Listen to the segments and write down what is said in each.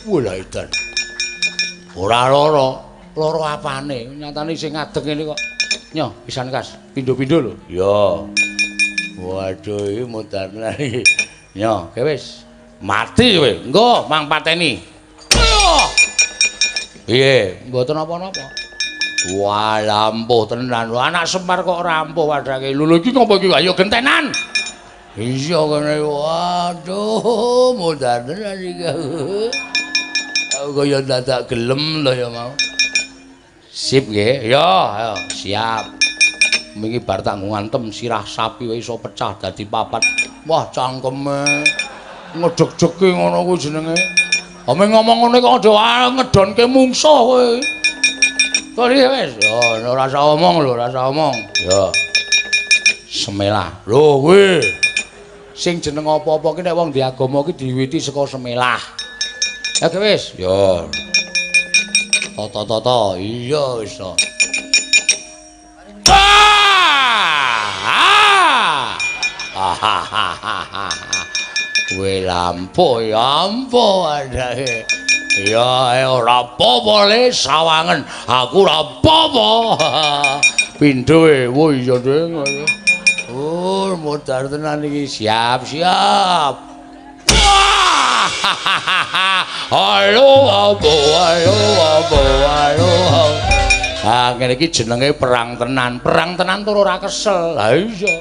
Wah edan. Ora lara, lara apane? Nyatane sing ngadeg ngene kok. Nyo, pisan kas, pindho-pindho lho. Ya. Waduh, iki modar iki. Nyo, oke wis. Mati kowe. Engko mang pateni. Piye? Mboten napa-napa. Wah, lampuh tenan. Anak Semar kok rampuh wadake. Lho iki ngopo iki? Ayo gentenan. Iya kene. Waduh, modar tenan iki. Aku kaya dadak gelem lho ya mau. Sip nggih. Ya, ayo, siap. Wingi bar tak ngantem sirah sapi wae iso pecah dadi papat. Wah, cangkeme ngedeg-degi ngono kuwi jenenge. Ame ngomong ngono kok aja ngedonke mungsuh kowe. Kok wis, ya ora usah omong lho, ora usah omong. Ya. Semelah. Lho kowe. Sing jeneng apa-apa ki nek wong di agama ki diwiwiti saka semelah. Ya wis. Ya. Tata-tata. Iya wis to. Kowe lampuh ya ampuh adake. Ya ora apa-apa le sawangen. Aku ora apa-apa. Pindho e. Wo iya ding. Oh, modar tenan iki. Siap, siap. Halo apa, halo apa, halo. Ah, ngene iki jenenge perang tenan. Perang tenan tur ora kesel. Ha iya.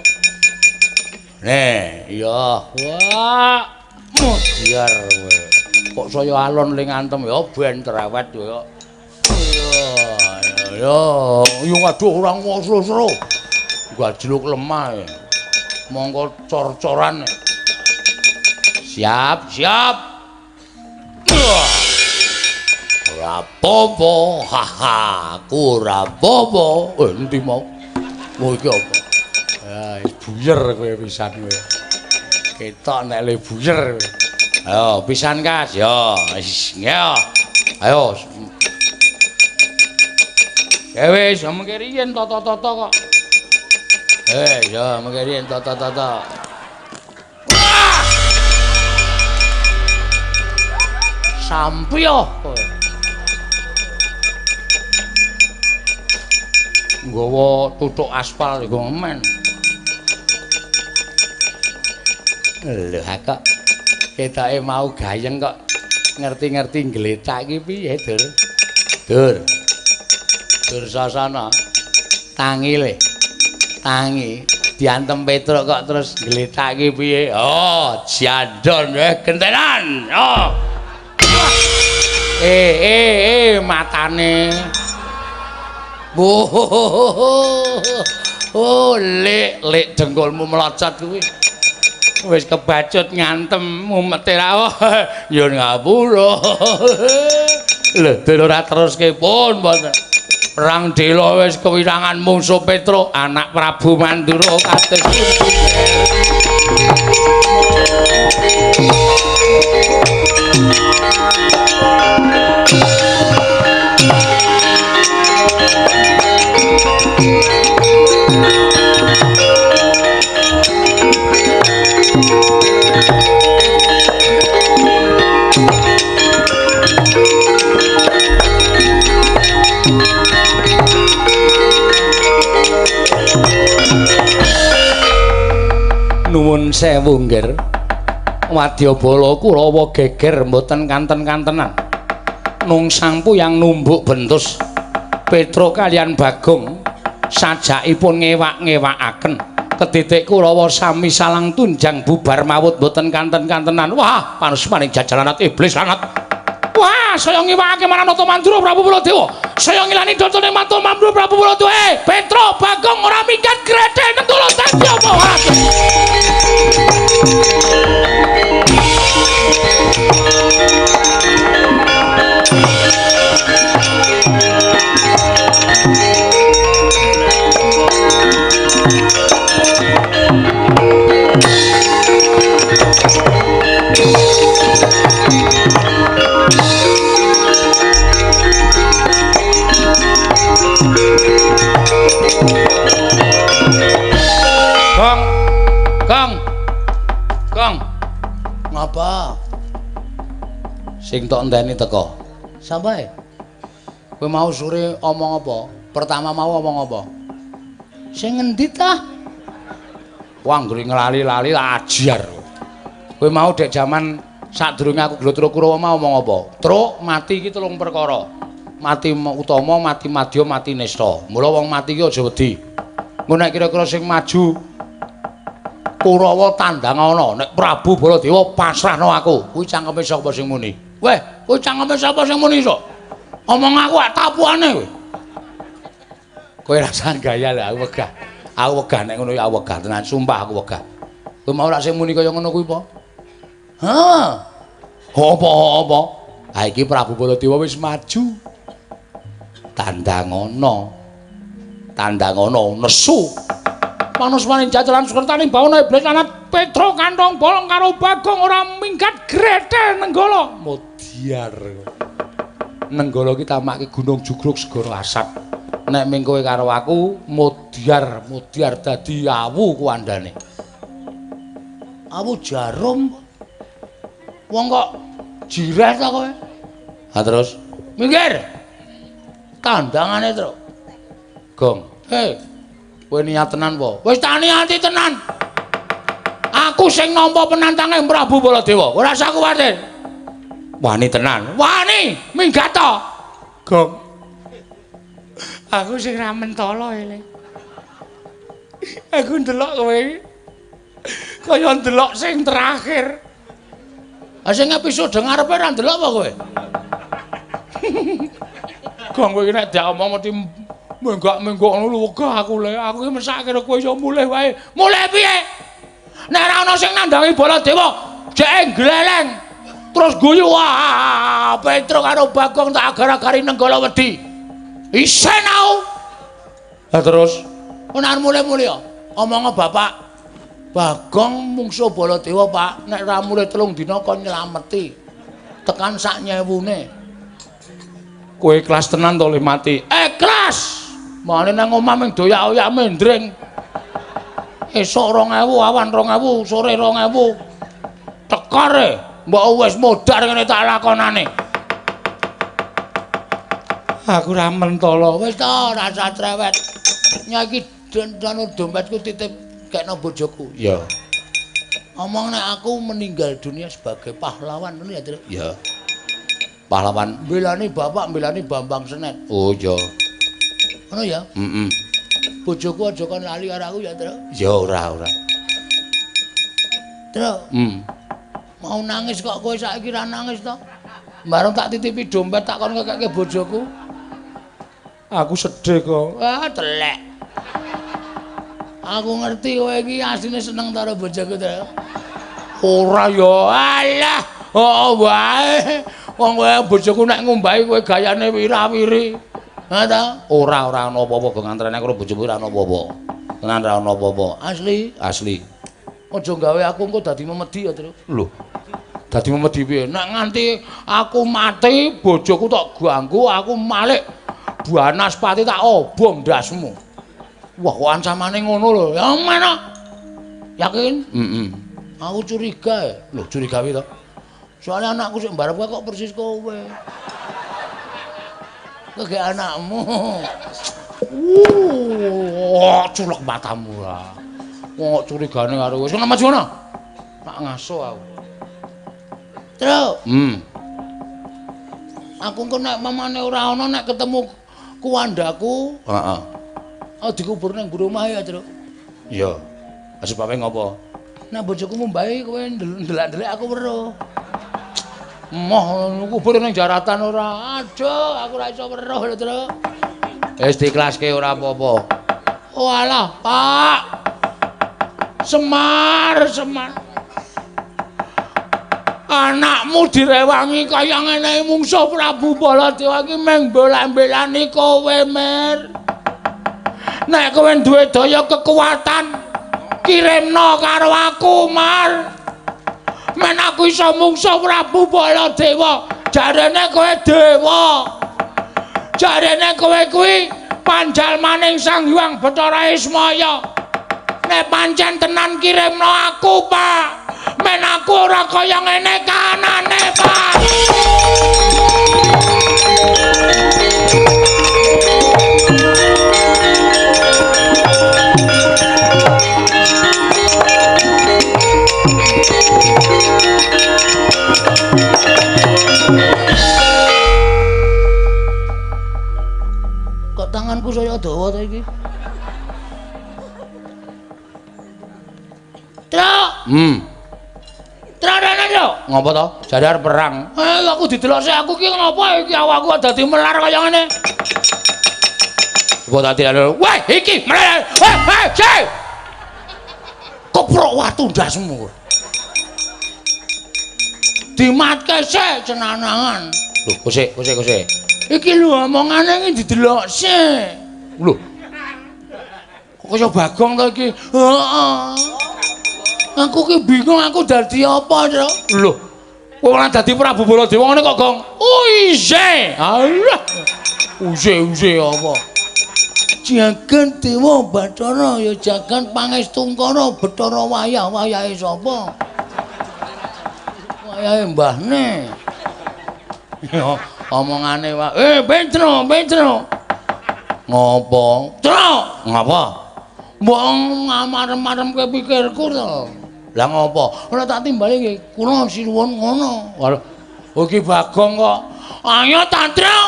Nih, iya. Wah, modiar kowe. Kok saya alon le ngantem ya ben cerewet ya. Iya, ya. Yo aduh ora ngosro-sro. Gajluk lemah. Monggo cor-coran. Siap, siap. Ora apa-apa. Haha, aku ora apa-apa. Endi mau? Oh iki apa? Ya, wis buyer kowe pisan kowe. Ketok nek le buyer kowe. Ayo pisan kas. Ya, wis ya. Ayo. Ya wis, mengke riyen tata-tata kok. Ya mengke riyen tata-tata. Sampyo kowe. Nggawa tutuk aspal iku ngemen. Lho kok ketoke mau gayeng kok ngerti-ngerti ngletak iki piye, Dur? Dur. Dursasana. Tangi le. Tangi diantem Petruk kok terus ngletak iki piye? Oh, jandon gentenan. Oh. Matane. Oh, lek dengkulmu melocot kuwi. Wis kebacut ngantem mumete ra. Nyuwun ngapura. Lho, dul ora teruske pun mboten. Perang Dela wis kewirangan mungsuh Petruk, anak Prabu Mandura kados Nuwun sewu nggir. Wadyabala Kurawa geger mboten kanten-kantenan. Nungsang puyang numbuk bentus. Petruk kaliyan Bagong sajakipun ngewak-ngewakaken. Keditik Kurawa sami salang tunjang bubar mawut mboten kanten-kantenan. Wah, panusmaning jajalanat iblis lanat. Wah, saya ngiwakake marang Nata Mandura Prabu Baladewa. Saya ngilani dotone Mata Mandura Prabu Baladewa. Petruk Bagong ora minggat gredhe nenggala dadi apa wae. Gong. Gong. Gong. Sing tok enteni teko. Sampai. Kowe mau sore omong apa? Pertama mau omong apa? Sing ngendi ta? Wah, anggere nglali-lali ajar. Kowe mau dek jaman sadurunge aku Glotro Kurawa mau omong apa? Truk mati iki telung perkara. Mati utama, mati madya, mati nista. Mula wong mati iki aja wedi. Engko nek kira-kira sing maju Kurawa tandang ana, nek Prabu Baladewa pasrahno aku. Kuwi cangkeme sapa sing muni? Weh, kuwi cangkeme sapa sing muni iso? Omong aku ak tapuane kowe. Kowe rasah gaya lho, aku wegah. Aku wegah nek ngono ya aku wegah tenan, sumpah aku wegah. Kowe mau ora sing muni kaya ngono kuwi apa? Hah. Apa-apa? Ha iki Prabu Baladewa wis maju. Tandang ana. Tandang ana nesu. Manuswane jajalan sukertaning bawana iblis lanat Petro kantong bolong karo Bagong ora minggat gretel Nenggala. Modyar. Nenggala ki tamake Gunung Jugruk Segara Asat. Nek ming kowe karo aku modyar, modyar dadi awu kuandane. Awu jarum. Wong kok jireh ta kowe? Ha terus minggir. Tandangane, Truk. Gong. Hei. Kowe niat tenan apa? Wis tak niati tenan. Aku sing nampa penantange Prabu Baladewa. Ora usah kuwatir. Wani tenan. Wani, minggat to. Gong. Aku sing ra mentala ele. Aku ndelok kowe. Kaya ndelok sing terakhir. Ha sing episode ngarepe ora ndelok apa kowe? Gong kowe iki nek diomong mesti menggak-menggok ngono lho wegah aku le. Aku iki mesake kowe iso mulih wae. Mulih piye? Nek ora ana sing nandangi Baladewa, jeke gleleng. Terus guyu, wah, Petro karo Bagong tak agar-agari Nenggala wedi. Isen aku. Lah terus ora mulih-mulih ya. Omong bapak Bagong mungsuh Baladewa, Pak. Nek ora mulih 3 dina kon nylameti. Tekan sak nyewune. Kowe ikhlas tenan to le mati? Ikhlas. Mane nang omah ming doyak-oyak mendring. Esuk 2000, awan 2000, sore 2000. Tekor e, mbok wis modar ngene tak lakonane. Aku ra mentala. Wis to, rasa cerewet. Nyaki dano dompetku titip kekno bojoku. Ya. Omong nek aku meninggal dunia sebagai pahlawan ngono ya, Tru? Ya. Pahlawan mbelani bapak, mbelani Bambang Senet. Oh iya. Ngono ya? Heeh. Bojoku aja kon lali karo aku ya, Tru. Ya ora, ora. Tru. Mau nangis kok kowe saiki ra nangis to? Bareng tak titipi dompet tak kon ngekekke bojoku. Aku sedih kok. Ah, telek. Aku ngerti kowe iki asline seneng karo bojoku, Tru. Ora ya. Alah, oh wae. Wong kowe bojoku nek ngumbahi kowe gayane wirawiri. Ha ta? Ora, ora ana apa-apa gong antrene karo bojomu ora ana apa-apa. Tenan ora ana apa-apa. Asli, asli. Aja gawe aku engko dadi memedi ya, Tru. Lho. Dadi memedi piye? Nek nganti aku mati, bojoku tak ganggu, aku malik Banaspati tak obong ndasmu. Wah, kok ancamane ngono lho. Ya mana? Yakin? Heeh. Aku curiga. Lho, curiga piye to? Soalnya anakku sing mbarep kok persis kowe. Kegek anakmu. Culek matamu lah. Wong kok curigane karo kowe. Wis maju ana. Tak ngaso aku. Tru. Aku engko nek mamane ora ana nek ketemu kuwandaku, heeh. Oh dikubur nang mburi omah ya, Tru. Iya. Sebabe ngopo? Nek bojoku mumbahi kowe ndelak-ndelek aku weruh. Moh kubur ning jaratan ora. Aduh, aku ora iso weruh lho, Tru. Wis diiklaske ora apa-apa. Oh alah, Pak. Semar, Semar. Anakmu direwangi kaya ngene mungsuh Prabu Baladewa iki mung mbela-mbelani kowe, Mer. Nek kowe duwe daya kekuatan, kirimno karo aku, Mar. Men aku iso mungsuh Prabu Baladewa. Jarene kowe dewa. Jarene kowe kuwi panjalmaning Sang Hyang Bathara Ismaya. Nek pancen tenan kirimno aku, Pak. Men aku ora kaya ngene kanane, Pak. to iki? Truk. Truk rene, Truk. Ngopo to? Jare arep perang. Aku didelok sik aku ki ngopo iki awakku dadi melar kaya ngene. Coba tak dilalo. Weh, iki melar. Weh, weh, sik. Keprok watu ndasmu. Dimatke sik cenanangan. Lho, kosek, kosek, kosek. Iki lho omongane iki didelok sik. Lho. Kok kaya Bagong to iki? Heeh. Aku ki bingung aku dadi apa, Truk? Lho. Kowe ora dadi Prabu Baladewa ngene kok, Gong. Oh, isih. Alah. Usih-usih apa? Jagat Dewa Bathara ya jagat Pangestungkara Bathara wayah wayahe sapa? Wayahe mbahne. Ya omongane wae. Petro, Petro. Ngopo? Tro, ngapa? Mbok ngamarem-maremke pikirku to. Lah ngopo? Ora tak timbali nggih, kula sinuwun ngono. Walah, iki Bagong kok. Ayo ta, Tro.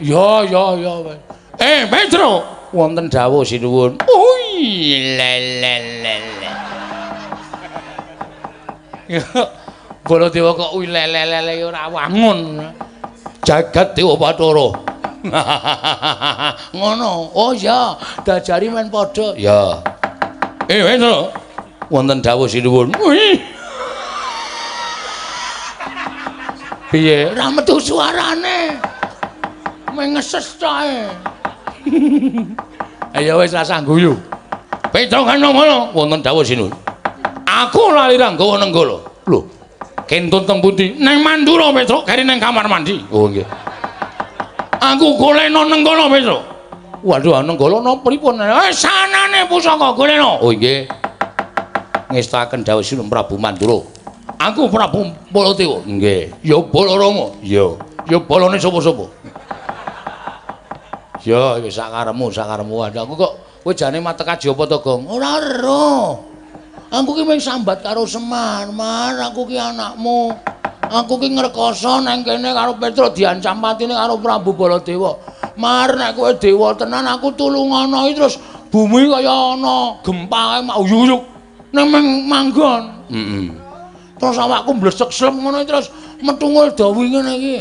Ya, ya, ya. Petro, wonten dawuh sinuwun. Ui, le le le le. Baladewa kok ui le le le le ora wangun. Jagat Dewa Bathara. Ngono. Oh ya, dajari men padha. Ya. Petro, wonten dawuh sinuwun. Ui. Piye? Ora metu suarane. Mengeses cae. Ayo wis rasah guyu. Petro kan ngono, wonten dawuh sinuwun. Aku lali ra nggawa Nenggala. Lho, kentun teng pundi? Neng Mandura, Petro, keri neng kamar mandi. Oh nggih. Aku golekno Nenggala, Petro. Waduh, Nenggala napa pripun? Sanane pusaka golekno. Oh nggih. Ngestakaken dawuh sinuwun Prabu Mandura. Aku Prabu Baladewa. Nggih. Ya Balarama. Ya. Ya balane sapa-sapa. Ya wis sakaremu, sakaremu. Waduh, aku kok kowe jane matek aji apa to, Gong? Ora ero. Aku ki mung sambat karo Semar, Mar, aku ki anakmu. Aku ki ngrekoso nang kene karo Petro diancam patine karo Prabu Baladewa. Mar, nek kowe dewa tenan aku tulungono iki terus bumi kaya ana gempa kae uyuk-uyuk nang manggon. Heeh. Terus awakku mblesek slep ngono terus metungul dawi ngene iki.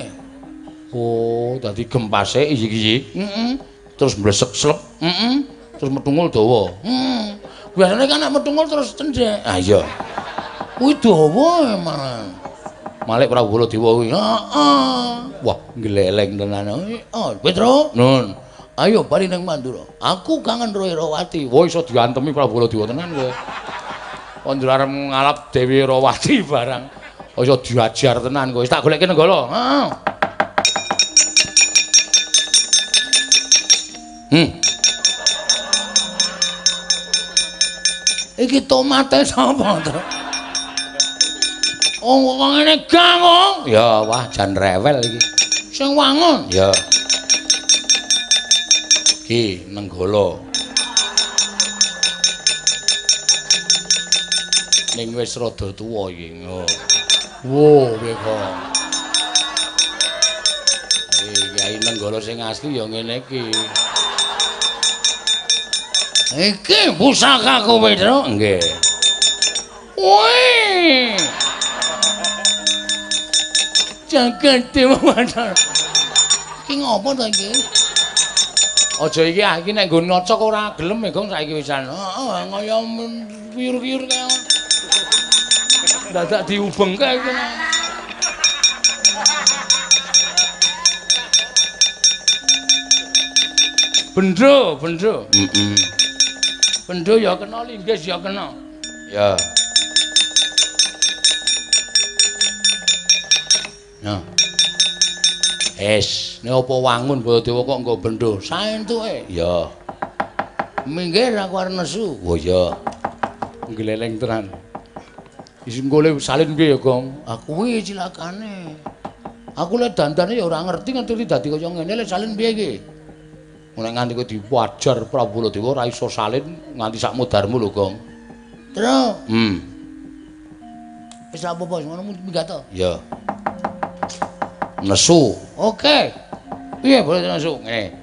Oh, dadi gempase iki. Heeh. Terus mblesek slep. Heeh. Terus metungul dawa. Heeh. Biasane kan nek metungul terus cendhek. Ah iya. Kuwi dawa emang. Malik Prabu Baladewa kuwi. Heeh. Wah, ngleleng tenan. Heeh, Petro. Nun. Ayo bali nang Mandura. Aku kangen karo Erawati. Wah, iso diantemi Prabu Baladewa tenan kowe. Kon arep ngalap Dewi Erawati barang. Iso diajar tenan kowe. Wis tak goleke Nenggala. Heeh. Iki tomate sapa to? Oh, kok ngene gang kok. Ya, wah jan rewel iki. Sing wangun. Ya. Iki Nenggala. Ning wis rada tuwa iki. Oh. Wo, piye kok. Iki Kyai Nenggala sing asli ya ngene iki. Iki pusakaku, Petro. Nggih. Wih. Jagat Dewa Bathara. Iki ngopo to iki? Aja iki ah, iki nek nggo nocok ora gelem e, Gong, saiki wisan. Heeh, kaya wiur-wiur kaya. Dadak diubengke iki. Bendho, bendho. Heeh. Bendho ya kena, linggis ya kena. Ya. Nah. Es, nek apa wangun Baladewa kok nggo bendho? Saentuke. Ya. Minggir aku arep nesu. Oh iya. Ngleleng tenan. Isi nggole salin piye ya, Gong? Aku kuwi cilakane. Aku lek dandane ya ora ngerti ngerti dadi kaya ngene lek salin piye iki? Nek nganti kowe diwajar Prabu Baladewa ora iso salin nganti sak modarmu lho, Gong. Tru. Wis ora apa-apa, ngono minggat to. Ya. Nesu. Oke. Piye boleh nesu? Ngene.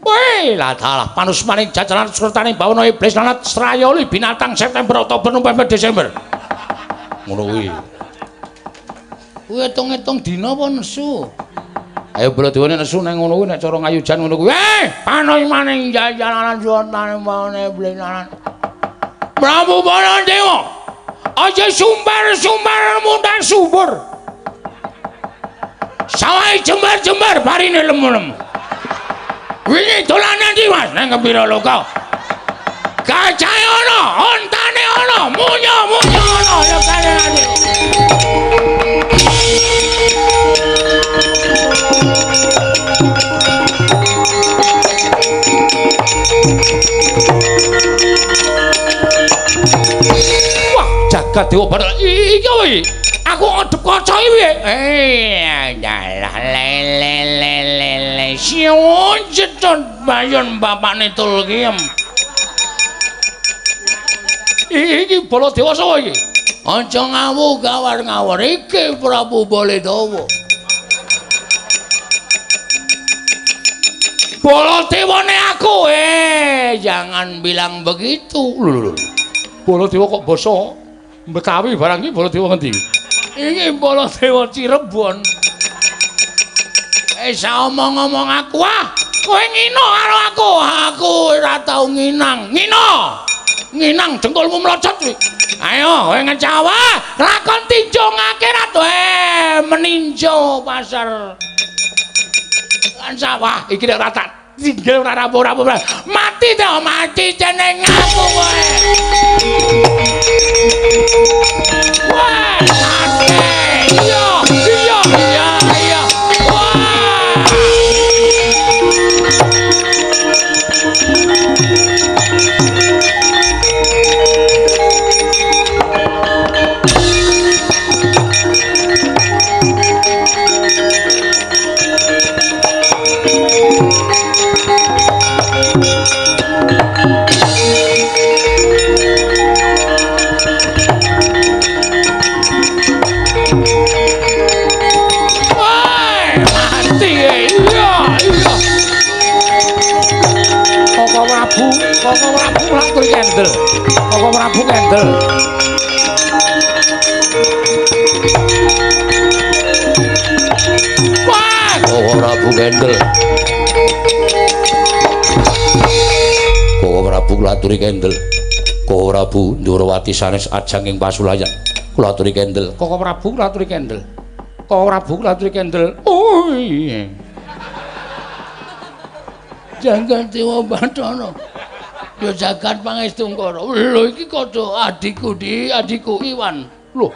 Weh, lah dalah panusmaning jajaran sertaning bawana iblis lanat srayoli binatang September, Oktober, November, Desember. Ngono kuwi. Kuwi hitung-hitung dina apa nesu? Ayo Baladewane nesu nang ngono kuwi nek cara ngayujan ngono kuwi. Eh, panusmaning jajaran sertaning bawana iblis lanat. Prabu Baladewa. Aja sumbar-sumbar muntah subur. Sawahe jembar-jembar barine lemu-lemu. Wingi dolanan ndi Mas nang Gembira Loka. Gajahe ana, ontane ana, munyo-munyo ana ya kene. Wah, jagat dewa Bathara. Iki apa iki? Aku ngadep kaca iki piye? Dalah le le le le le. Siun cetut bayon bapakne Tulkiem. Iki Baladewa sapa iki? Aja ngawuh gawar ngawur iki Prabu Baladewa. Baladewane aku. Jangan bilang begitu. Lho lho. Baladewa kok basa Betawi barang iki Baladewa ngendi? Iki Baladewa Cirebon. Omong-omong aku ah, kowe ngino karo aku. Aku ora tau nginang. Ngino. Nginang dengkulmu mlocot kuwi. Ayo kowe ngecawa, lakon tinjung akhirat meninjau pasar. Lan sawah iki nek ora tak tinggal ora rampung-rampung. Mati to, mati jeneng aku kowe. Wah, mati. Iya, iya, iya, iya. Wah. Koko Prabu mlaku kendel. Koko Prabu kendel. Wah, Koko Prabu kendel. Koko Prabu klaturi kendel. Koko Prabu Ndorowati sanes ajang ing pasulayan. Klaturi kendel. Koko Prabu klaturi kendel. Koko Prabu klaturi kendel. Oh iya. Jagat Dewa Bathara. Ya jagat pangestungkara. Lho iki padha adikku Di, adikku Iwan. Lho.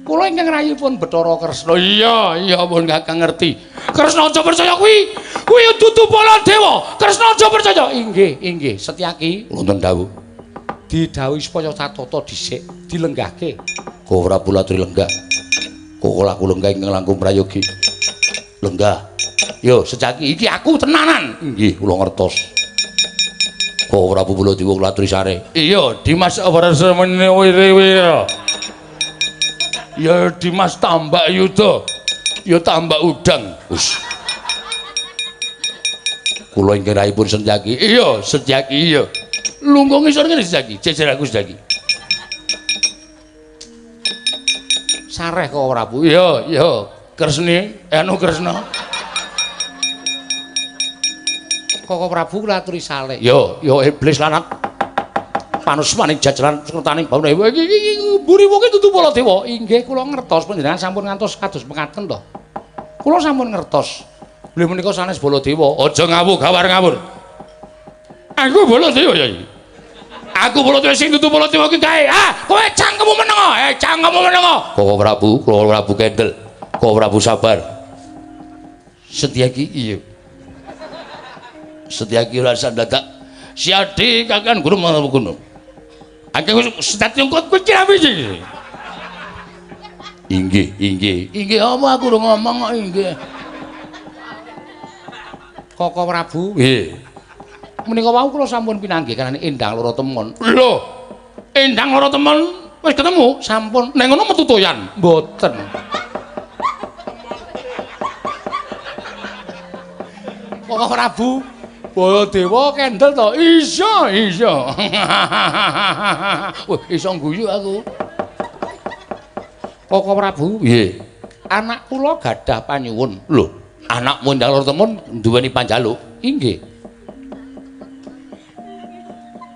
Kula ingkang rayipun Bathara Kresna. Iya, iya pun Kakang ngerti. Kresna aja percaya kuwi. Kuwi dudu Baladewa. Kresna aja percaya. Inggih, inggih, Setyaki. Wonten dawuh. Didhawuhi supaya catata dhisik, dilenggahke. Koko Prabu laturi lenggah. Koko laku lenggah ingkang langkung prayogi. Lenggah. Yo Setyaki iki aku tenanan. Inggih, kula ngertos. Koko Prabu Baladewa kula aturi sare. Iya, Dimas Warasamene-wira. Ya Dimas Tambak Yuda. Ya Tambak Udang. Wis. Kula ingkang raipun Setyaki. Iya, Setyaki iya. Lungguh ngisor ngene Setyaki, jejer aku Setyaki. Sareh Koko Prabu. Iya, iya. Kresni, anu Kresna. Koko Prabu kula aturi saleh. Yo, yo iblis lanat. Panusmaning jajaran sertaning bawana iki mburi wong dudu Baladewa. Inggih kula ngertos panjenengan sampun ngantos kados mekaten to. Kula sampun ngertos. Bilih menika sanes Baladewa. Aja ngawuh gawar ngawur. Aku Baladewa ya iki. Aku Baladewa sing dudu Baladewa iki kae. Ah, kowe cangkemmu menengo. Cangkemmu menengo. Koko Prabu, Koko Prabu kendel. Koko Prabu sabar. Setyaki iya. Setyaki rasa dadak siadi kakan guru manguno. Akeh setat nyungkut kuwi kira piye. Inggih, inggih. Inggih apa aku urung ngomong kok inggih. Koko Prabu, nggih. Menika wau kula sampun pinanggih kanane Endang Loro Temon. Lho. Endang Loro Temon wis ketemu? Sampun. Ning ngono metu toyan? Mboten. Koko Prabu Baladewa kendel to? Iya, iya. Wah, iso guyu aku. Koko Prabu, nggih. Anak kula gadah panyuwun. Lho, anakmu Endang Loro Temon duweni panjaluk? Inggih.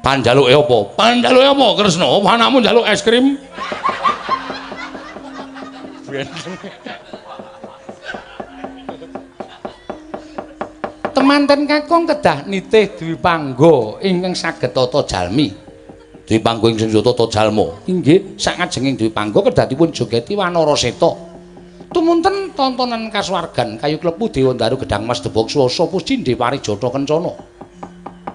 Panjaluke apa? Panjaluke apa, Kresna? Apa anakmu njaluk es krim? Temanten kakung kedah nitih dwipangga ingkang saged tata jalmi. Dwipangga ingkang tata jalma. Inggih, sakajenging dwipangga kedah dipun jogeti Wanara Seta. Tumunten tontonan kasuwargan kayu klepu Dewa Ndaru Gedhang Mas Debok Swasa Puscindhe Parijata Kencana.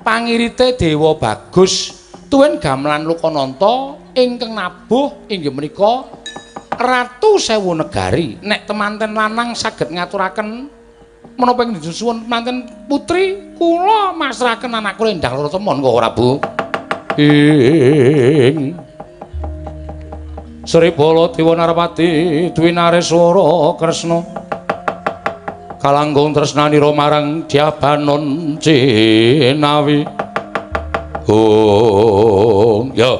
Pangirite Dewa Bagus tuwin gamelan Lokananta ingkang nabuh inggih menika Ratu Sewu Negari. Nek temanten lanang saged ngaturaken menapa ing disuwun temanten putri kula masrahaken anak kula Endang Loro Temon Koko Prabu. Ing Sri Baladewa Narpati Dwi Nareswara Kresna kalangkung tresnanira marang Dyabanon Cinawi. Oh, ya.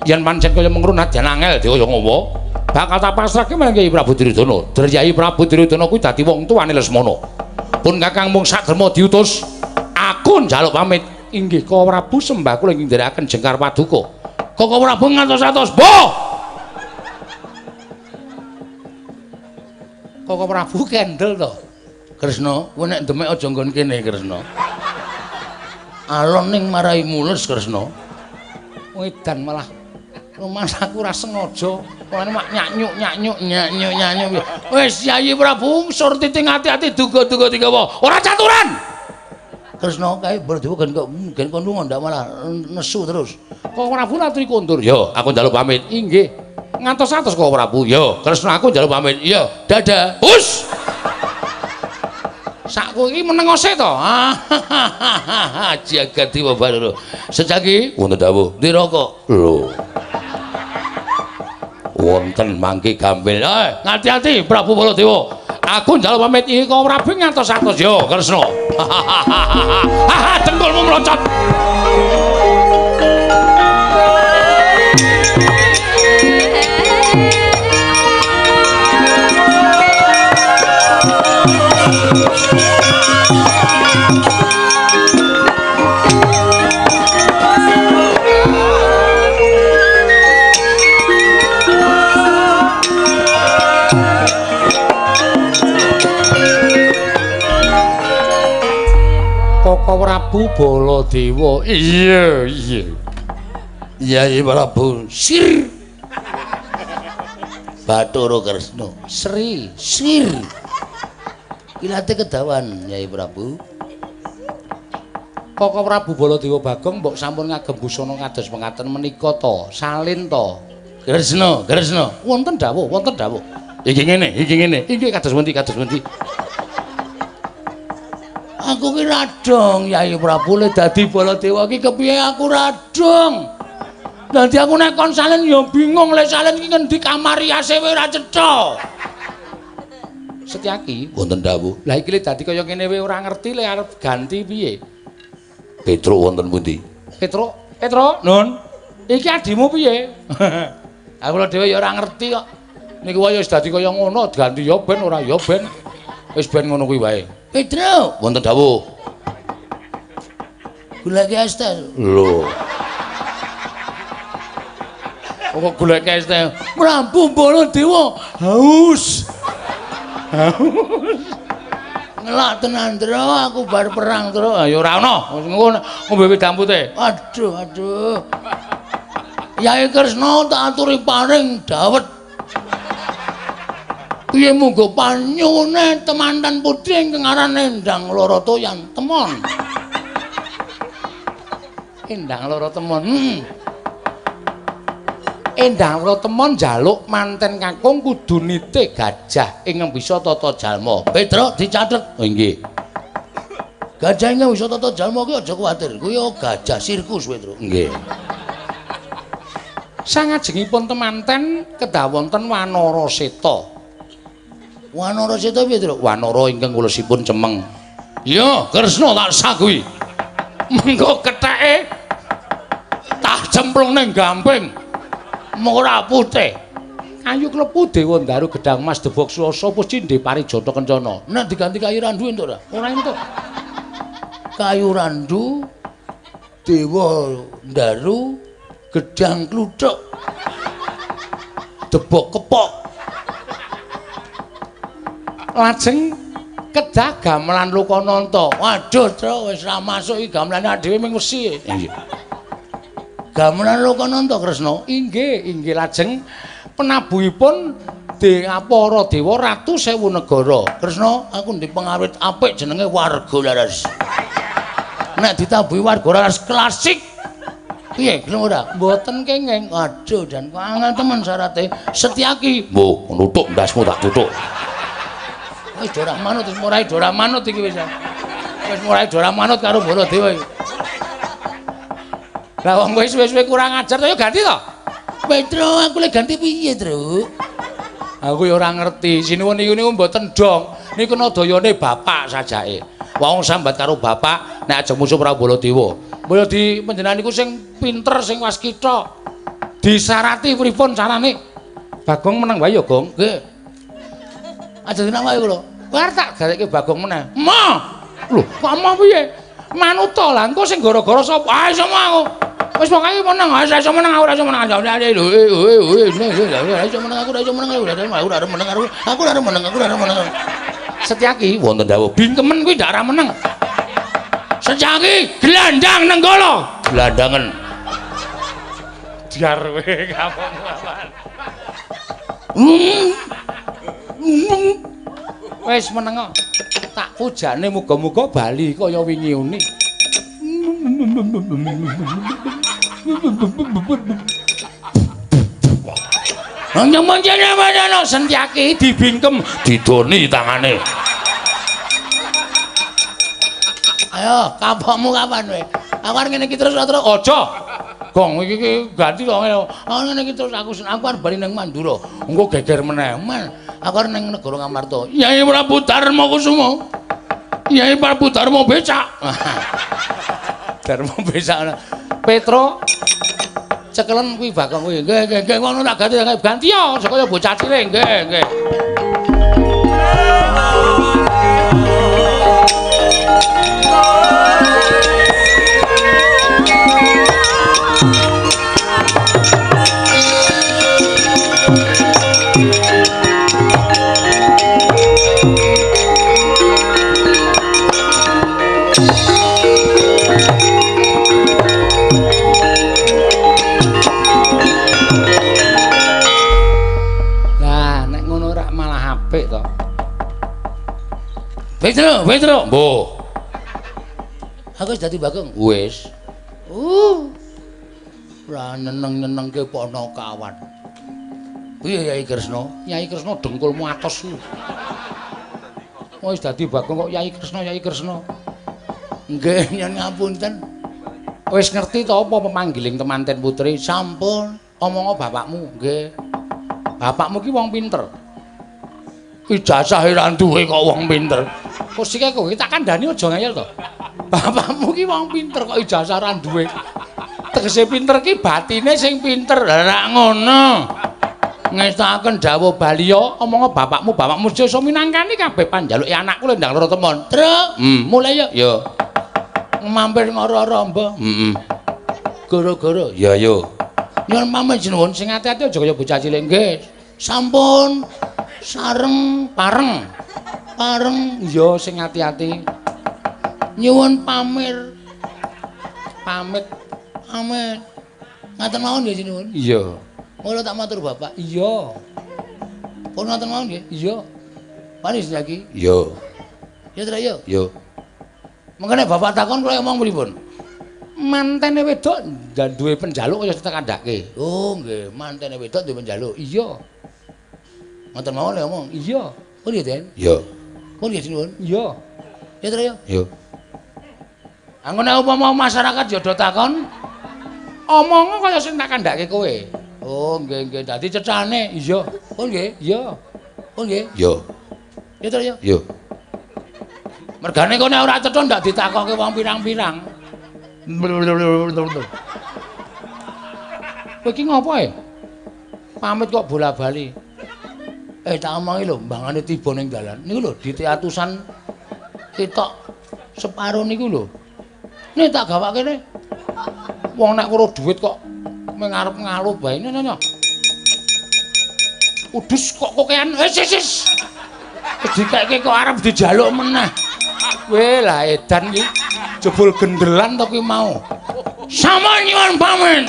Yen pancen kaya mengkono nadyan angel dikaya ngopo, bakal tak pasrahke marang Kyai Prabu Duryudana. Kyai Prabu Duryudana kuwi dadi wong tuane Lesmana. Pun Kakang mung saderma diutus, aku njaluk pamit. Inggih Koko Prabu sembah kula ing nderekaken jengkar paduka. Koko Prabu ngantos-atos, "Mbah!" Koko Prabu kendel to. Kresna, kowe nek demek aja nggon kene, Kresna. Alon ning marai mules, Kresna. Wedan malah rumangsaku ora sengaja. Mulane mak nyanyuk nyanyuk nyanyuk nyanyuk. Wis Yayi Prabu surti ati-ati duga-duga digawa. Ora caturan. Kresna kae Baladewa gen kok gen kon lunga ndak malah nesu terus. Koko Prabu laturi kondur. Yo, aku njaluk pamit. Inggih. Ngantos-atos Koko Prabu. Yo, Kresna aku njaluk pamit. Iya, dadah. Hus. Sakku iki menengose to. Jagat Dewa Bathara. Sejaki wonten dawuh. Ndi rokok? Lho. Wonten mangke gambil. Ngati-ati Prabu Baladewa. Aku njaluk pamit iki Koko Prabu ngantos-atos yo, Kresna. Dengkulmu mlocot. Koko Prabu Baladewa. Iya, iya. Yayi Prabu Sir. Bathara Kresna. Sri, Sir. Ilate kedawan Yayi Prabu. Koko Prabu Baladewa Bagong mbok sampun ngagem busana kados mekaten menika to, salin to. Kresna, Kresna. Wonten dawuh, wonten dawuh. Iki ngene, iki ngene. Iki kados pundi, kados pundi. Aku ki radong Yayi Prabu le dadi Baladewa ki kepiye aku radong. Dadi aku nek kon salin ya bingung le salin ki ngendi kamar riase wae ora cetha. Setyaki wonten dawuh. Lah iki le dadi kaya ngene wae ora ngerti le arep ganti piye. Petruk wonten pundi? Petruk, Petruk, Nun. Iki adimu piye? Aku lho dhewe ya ora ngerti kok. Niku wae wis dadi kaya ngono, ganti ya ben ora ya ben. Wis ben ngono kuwi wae. Petruk, wonten dawuh. Goleke es teh. Lho. Kok goleke es teh? Prabu Baladewa haus. Haus. Ngelak tenan, Tru, aku bar perang, Tru. Ya ora ono. Wis ngono ngombe wedang putih. Aduh, aduh. Yai Kresna tak aturi paring dawet. Piye munggo panyuwune temanten putri ingkang aran Endang Loro Toyan Temon. Endang Loro Temon. Endang Loro Temon njaluk manten kakung kudu nitih gajah ingkang bisa tata jalma. Petruk dicatet. Oh inggih. Gajah ingkang bisa tata jalma kuwi aja kuwatir. Kuwi gajah sirkus, Petruk. Nggih. Sangajengipun temanten kedah wonten Wanara Seta. Wanara Seta piye, Truk? Wanara ingkang kulesipun cemeng. Iya, Kresna tak sagui. Mengko ketheke tak cemplung ning gamping. Ora putih. Kayu klepu Dewa Ndaru gedang mas debok swasa cindhe parijata kencana. Nek diganti kayu randu entuk ora? Ora entuk. Kayu randu Dewa Ndaru gedang kluthuk debok kepok. Lajeng kedah gamelan Lokananta. Waduh, Tru, wis ra masuk iki gamelane dhewe ming wesi. Iya. Gamelan Lokananta Kresna. Inggih, inggih lajeng penabuhipun para dewa ratu sewu negara. Kresna, aku ndek pengawit apik jenenge Warga Laras. Nek ditabuhi Warga Laras klasik. Piye, gelem ora? Mboten kenging. Waduh, jan kok angel temen syarate. Setyaki. Mbuh, nutuk ndasmu tak tutuk. Wis ora manut, wis mulai ora manut iki wis. Wis mulai ora manut karo Baladewa iki. Lah wong wis suwe-suwe kurang ajar to ya ganti to. Petro, aku lek ganti piye, Tru? Aku ya ora ngerti. Sinuwun niku niku mboten dong. Niku nadayane bapak sajake. Wong sambat karo bapak nek aja musuh Prabu Baladewa. Mbok di panjenengan niku sing pinter, sing waskita. Disarati pripun carane? Bagong meneng wae ya, Gong. Nggih. Aja dinang wae kula. Bar tak gawekke Bagong meneh. Ma. Lho, kok ma piye? Manuta lah engko sing gara-gara sapa? Ah iso aku. Wis pokoke meneng, ah iso meneng aku ora iso meneng. Lho, ora iso meneng aku ora iso meneng aku ora meneng aku ora meneng aku ora meneng. Setyaki wonten dawuh bingkemen kuwi ndak ora meneng. Setyaki gelandang Nenggala. Gelandangen. Diar kowe kapokmu apaan. Wis meneng tak pujane muga-muga bali kaya wingi uni. Nyemen-nyemen Setyaki dibingkem didoni tangane. Ayo, kapokmu kapan kowe? Aku arep ngene iki terus terus aja. Gong iki iki ganti to ngene. Aku ngene iki terus aku arep bali ning Mandura. Engko geger meneh. Men, aku arep ning negara Ngamarta. Yai Prabu Darma Kusuma. Yai Prabu Darma becak. Darma becak. Petro cekelen kuwi Bagong kuwi. Nggih, nggih, nggih ngono tak ganti ganti ya aja kaya bocah cilik. Nggih, nggih. Petro, Petro, mbuh. Aku wis dadi Bagong. Wis. Ora nyeneng-nyenengke ponokawan. Piye Yai Kresna? Yai Kresna dengkulmu atos. Wis dadi Bagong kok Yai Kresna, Yai Kresna. Nggih, nyen ngapunten. Wis ngerti to apa pemanggiling temanten putri? Sampun. Omongo bapakmu, nggih. Bapakmu ki wong pinter. Ijazah ora duwe kok wong pinter. Kursi kowe tak kandhani aja ngeyel to. Bapakmu ki wong pinter kok ijazah ora duwe. Tegese pinter ki batine sing pinter. Lah rak ngono. Ngestakaken dawuh baliya omongo bapakmu, bapakmu iso minangkani kabeh panjaluke anakku lho ndang loro temon. Truk, mulai ya. Ya. Mampir ngoro-oro mbah. Heeh. Gara-gara. Ya yo. Nyuwun pamit sinuwun sing ati-ati aja kaya bocah cilik nggih. Sampun. Sareng pareng. Pareng ya sing ati-ati. Nyuwun pamir. Pamit. Pamit. Ngaten mawon nggih sinuwun. Iya. Mula tak matur bapak. Iya. Pun ngaten mawon nggih. Iya. Panis lagi. Iya. Ya tra yo. Iya. Mengkene bapak takon kula ngomong pripun? Mantene wedok duwe penjaluk kaya tak kandhake. Oh nggih, mantene wedok duwe penjaluk. Iya. Ngoten mawon lho ngomong. Iya. Pun nggih, Den? Iya. Pun nggih sinuwun? Iya. Ya tra ya? Iya. Anggon upama masyarakat ya do takon, omongo kaya sing tak kandhake kowe. Oh, nggih nggih. Dadi cecane. Iya. Pun nggih? Iya. Pun nggih? Iya. Ya tra ya? Iya. Mergane kok nek ora cetha ndak ditakokke wong pirang-pirang. Kowe iki ngopo e? Pamit kok bola-bali. Tak omongi lho, mbangane tiba ning dalan. Niku lho dite atusan ketok separo niku lho. Nih tak gawake ne. Wong nek weruh dhuwit kok mung arep ngaluh bae. Nyo. Udus kok kokean. Wis wis wis. Dikeke kok arep dijaluk meneh. Weh lah edan iki. Jebul gendelan to kuwi mau. Sampun nyuwun pamit.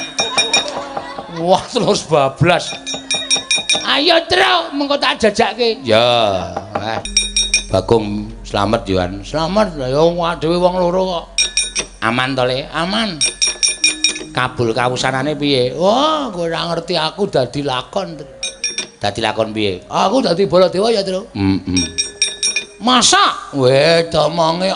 Wah terus bablas. Ayo Tru, mengko tak jajake. Ya, Bagong slamet Yohan. Slamet. Lah ya dhewe wong loro kok. Aman to, Le? Aman. Kabul kawusanane piye? Wah, kowe ora ngerti aku dadi lakon. Dadi lakon piye? Aku dadi Baladewa ya, Tru. Heeh. Masa? Weh, domonge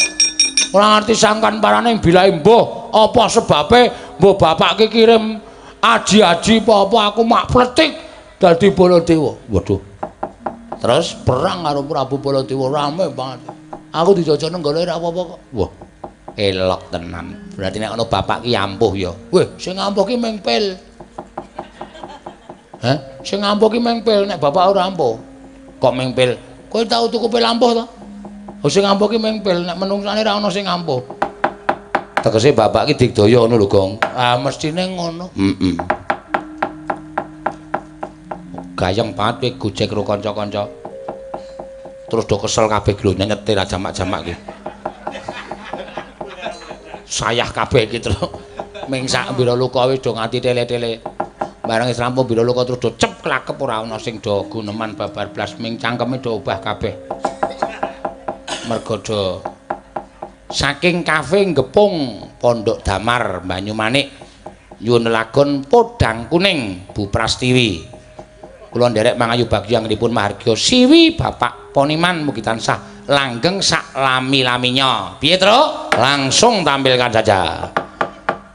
ora ngerti sangkan parane bilahe mbuh apa sebabe mbuh bapak ki kirim aji-aji apa-apa aku mak pletik dadi Baladewa. Waduh. Terus perang karo Prabu Baladewa rame banget. Aku dijajah nenggala ora apa-apa kok. Wah. Elok tenan. Berarti nek ana bapak ki ampuh ya. Weh, sing ampuh ki meng pil. Hah? Sing ampuh ki meng pil nek bapak ora ampuh. Kok meng pil? Kowe tau tuku pil ampuh to? Oh sing ampuh ki meng pil, nek menungsane ora ana sing ampuh. Tegese bapak ki digdaya ngono lho, Gong. Ah, mestine ngono. Heeh. Gayeng banget kowe gojek karo kanca-kanca. Terus do kesel kabeh lho nyetir jamak-jamak ki. Sayah kabeh iki terus. Ming sak Wiraloka wis do nganti tele-tele. Bareng wis rampung Wiraloka terus do cep klakep ora ana sing do guneman babar blas ming cangkeme do obah kabeh. Mergo do saking kafe Gepung Pondok Damar Banyumanik nyuwun lagon Podang Kuning Bu Prastiwi. Kula nderek mangayu bagya anggenipun mahargya siwi Bapak Poniman mugi tansah langgeng sak lami-laminya. Piye, Tru? Langsung tampilkan saja.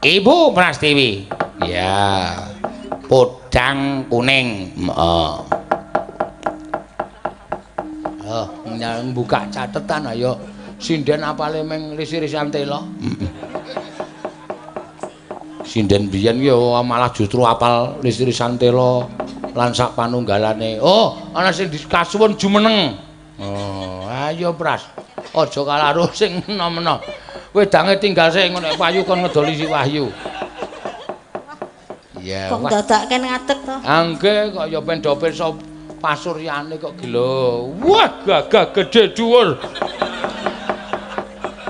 Ibu Prastiwi. Ya. Podang Kuning. Heeh. Oh, buka catetan ayo. Sinden apale meng risi-risian tela. Sinden biyen ki malah justru apal risi-risian tela lan sak panunggalane. Oh, ana sing dikasuwun jumeneng. Oh, ayo Pras. Aja kalah karo sing enom-enom. Wedange tinggal sik ngono nek payu kon ngedoli si Wahyu. Iya. Kok dadakken ngadeg to? Ah nggih, kok ya ben do pirsa pasuryane kok gila. Wah, gagah gedhe dhuwur.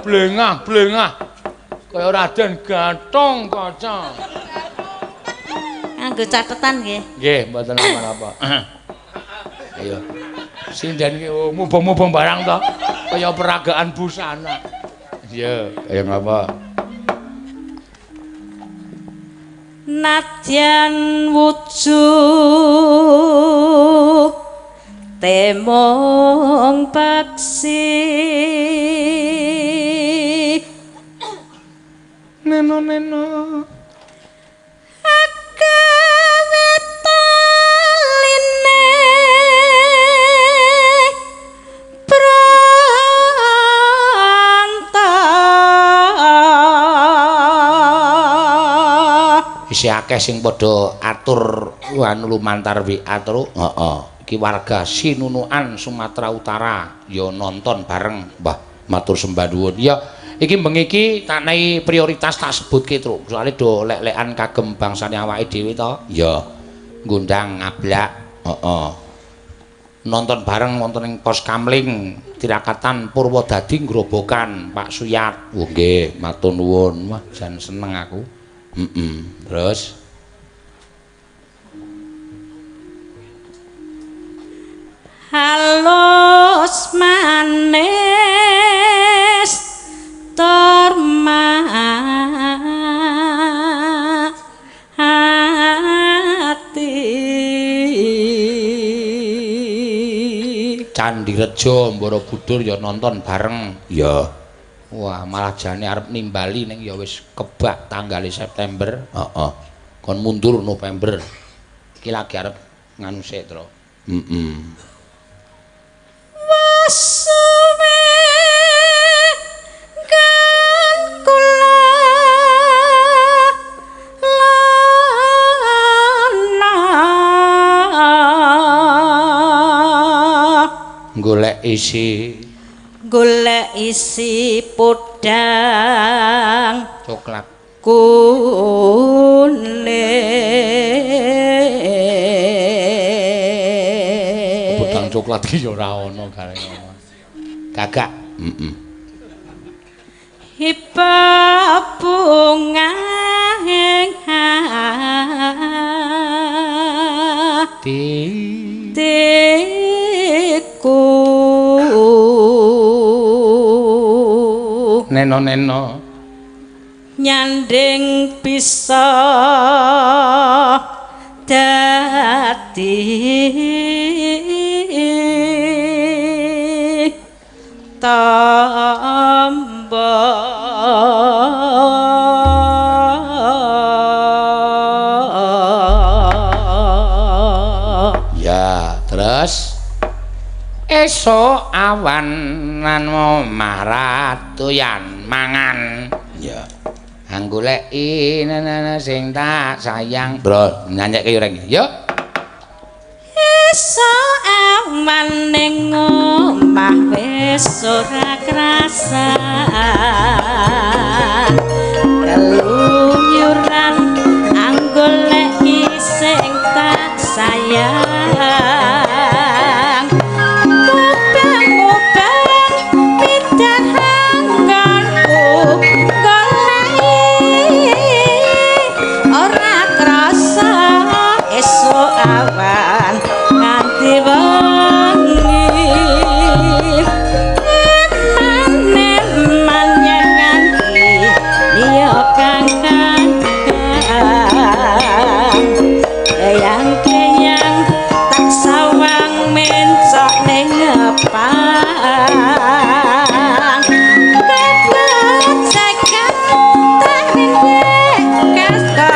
Blengah-blengah. Kaya Raden Gatong Kaca. Nganggo catetan nggih. Nggih, mboten apa-apa. Ayo. Sinden ki mubeng-mubeng barang to. Kaya peragaan busana. Iya, kaya ngapa? Nadyan wujud temong paksi neno-neno isih akeh sing padha atur anu lumantar WA tru. Heeh. Iki warga Sinunuan Sumatera Utara ya nonton bareng. Mbah, matur sembah nuwun. Ya, iki bengi iki tak nei prioritas tak sebutke tru. Soale do lek-lekan kagem bangsane awake dhewe to. Ya. Ngundang ngablak. Heeh. Nonton bareng wonten ing pos kamling Tirakatan Purwodadi Grobogan Pak Suyat. Oh nggih, matur nuwun. Wah, jan seneng aku. Terus halus manis torma hati. Candirejo Borobudur ya nonton bareng ya. Wah, malah jane arep nimbali ning ya wis kebak tanggal September. Heeh. Kon mundur November. Iki lagi arep nganu sik, Tru. Heeh. Wasuwe Golek isi, golek isi podang coklat kuning. Podang coklat iki ya ora ana gareng. Gagak. Heeh. Hiba bunga ing ati tiku neno-neno nyanding bisa dadi tamba. Ya, terus esuk awan nan maratuyan mangan. Ya. Anggoleki nana sing tak sayang. Bro, nyanyekke yo reng. Yo. Esuk awan ning omah wis ora krasan. Keluyuran anggoleki sing tak sayang. Awan nganti wengi eman-eman yen nganti liya kang kang keyang-keyang tak sawang mencok ning ngepang kebecekan tak rindek kastok.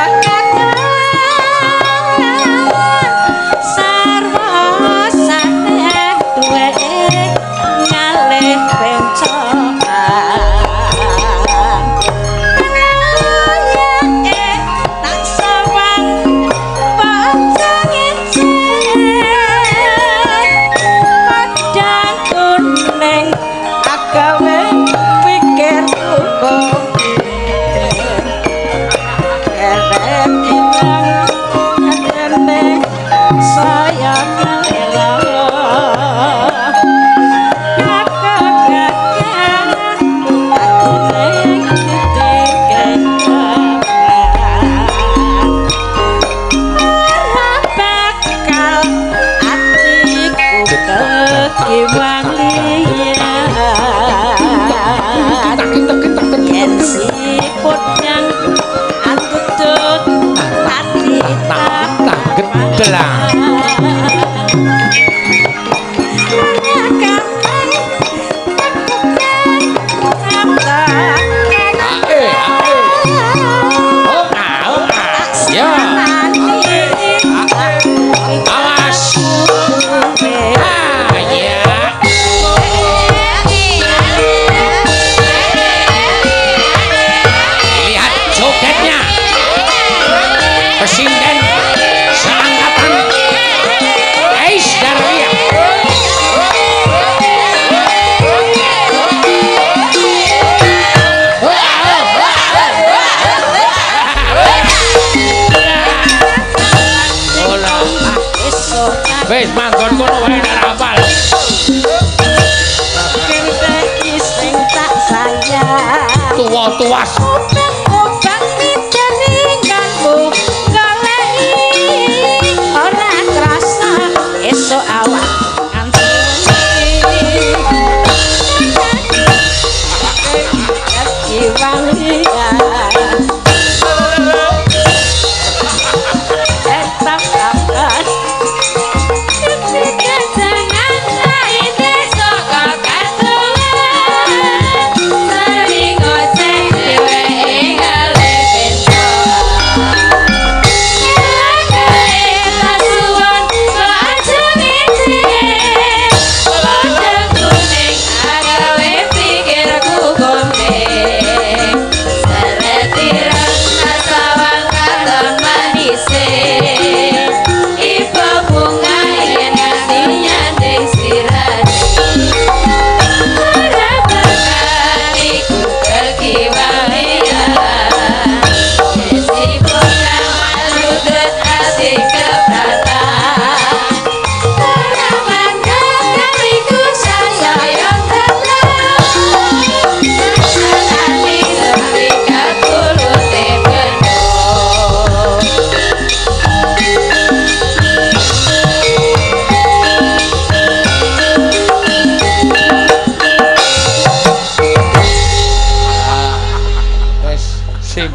Wis manggon kono wae nek apal. Iki sing tak sayang. Tuwa tuas. Obang jaringanmu goleki ora krasa esuk awan nganti.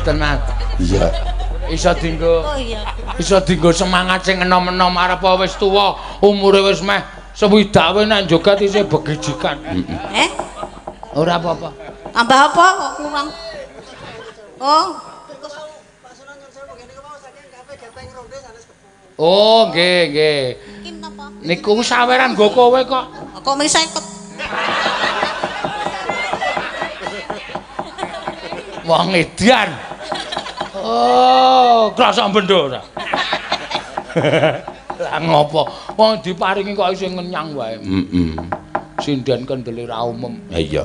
Tenan. Iya. Iso dienggo. Oh iya. Iso dienggo semangat sing enom-enom arep wis tuwa, umure wis meh sewidak nek joget isih begijikan. Eh? Ora apa-apa. Tambah apa kok kurang? Oh. Oh, nggih, nggih. Iki napa? Niku saweran nggo kowe kok. Kok mung 50. Wong edan. Oh, krasa bendo ora. Lah ngopo? Wong diparingi kok isih ngenyang wae. Heeh. Sinden kendele ra umum. Ha iya.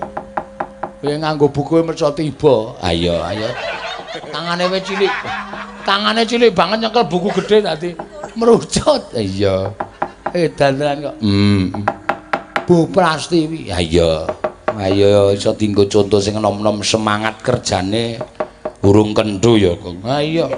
Kowe nganggo buku merca tiba. Ha iya, ayo. Tangane wis cilik. Tangane cilik banget nyekel buku gedhe dadi merucut. Ha iya. Edan tenan kok. Heeh. Bu Prastiwi. Ha iya. Ayo iso dienggo conto sing enom-enom semangat kerjane urung kendho ya, Kong. Ha iya.